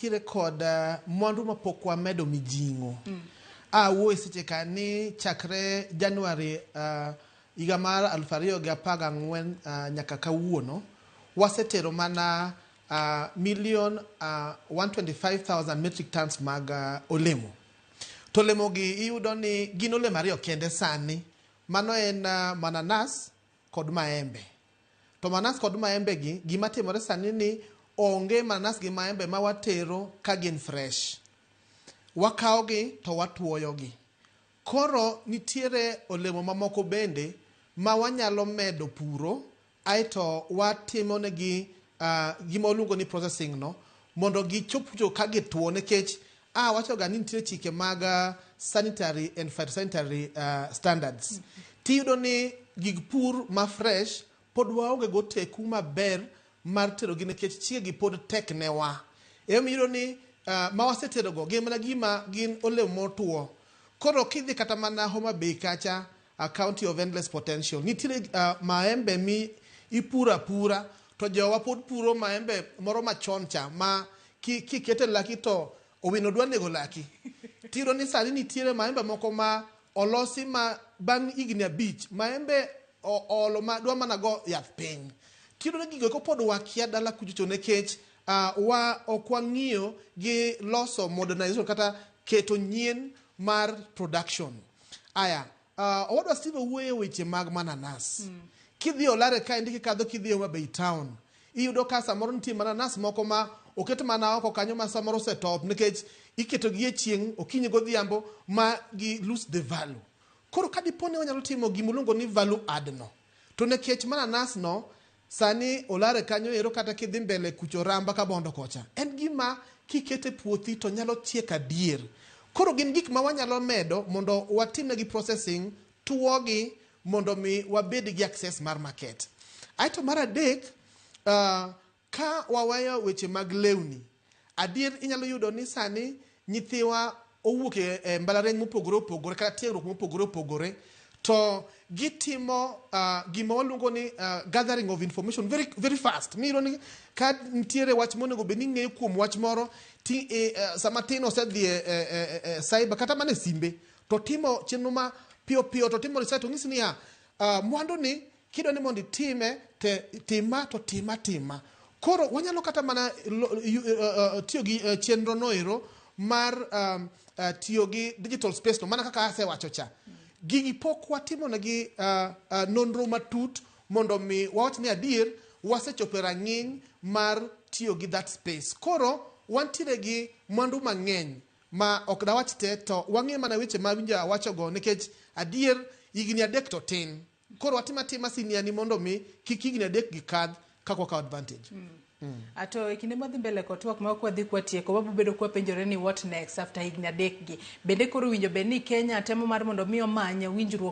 Nitiere kod mwandu mapok wamedo mijing'o. A wuoyo seche ka ni chakre January higa mar 2014 nyaka kawuono, wasetero mana million 125,000 metric tons mag olemo. To olemo gi iyudo ni gin olemo ariyo kende sani. Mano en mananas kod maembe. To manas kod maembe gi, gima timore sani ni onge manas gi maembe ma watero ka gin fresh. Wakawo gi to watuoyo gi. Koro nitiere olemo mamoko bende ma wanyalo medo puro aeto watimo negi gima waluongo ni processing no mondo gichop kucho ka gituo nikech a wacho ga ni nitie chike mag sanitary and phytosanitary standards. Tiyudo ni gig pur ma fresh pod waonge go teku maber mar terogi nikech chikegi pod tek ne wa. Emomiyo iyudo ni ma waseterogo gin mana gima gin olemo motuo. Koro kidhi kata mana Homa Bay kacha, a county of endless potential, nitiere maembe mi ipuro apura to jowa pod puro maembe moro machon cha ma kikete laki to owino dwa nego laki. Tiyudo ni sani nitiere maembe moko ma olosi ma bang' higni 5 maembe oolo ma dwa mana go yath piny. Tiyudo ni gigo eko pod wakia dala kuchocho nikech wa ok wang'iyo gi loso modernization kata keto nyien mar production. Aya, owadwa Steve owuoyo e weche mag mananas. Kidhi Olare kaendi kikadho kidhi Homa Bay town, iyudo ka samoro nitie mananas moko ma oket mana oko kanyo ma samoro osetop nikech iketo gi e chieng' okinyi godhiambo ma gi lose the value. Koro ka dipo ni wanyalo timo gima ni value add no, to nikech mananas no sani Olare kanyo ero kata kidhi mbele kucho Ramba Kabondo kocha, en gima kikete puothi to nyalo chiek adier. Koro gin gik ma wanyalo medo mondo watimnegi processing, tuogi mondo mi wabed gi access mar market. Aeto mar adek, ka waweyo weche mag lewni, adier inyalo yudo ni sani nyithiwa owuok e mbalariany mopogore opogore kata tiegruok mopogore opogore to gitimo gima waluongo ni gathering of information very, very fast. Miyudo ni ka nitiere wach monego bed ni ing'eyo kuom wach moro ti, sama tin osedhi e cyber kata mana e simbe to timo chenro ma piyo piyo to timo research to ng'isi niya, mwandu ni kidwa ni mondo itime te tima to tima tima. Koro wanyalo kata mana tiyo gi chenro no ero mar tiyo gi digital space no mana kaka asewacho cha. Gigi pok watimo negi nonro matut mondo mi wawach ni adier wasechopo e rang'iny mar tiyo gi that space. Koro wantiere gi mwandu mang'eny ma ok dawach te to wang'e mana weche ma winjo awachogo nikech adier higni 3 to tin. Koro watim atima siniani mondo mi kik higni 3 gi kadh kaka wakawo advantage. Ato e kinde madhi mbele kod twak ma ok wadhi kwatieko, wabiro bedo kwapenjore ni what next after higni 3 gi. Bende koro winjo bed ni Kenya temo mar mondo mi omany winjruok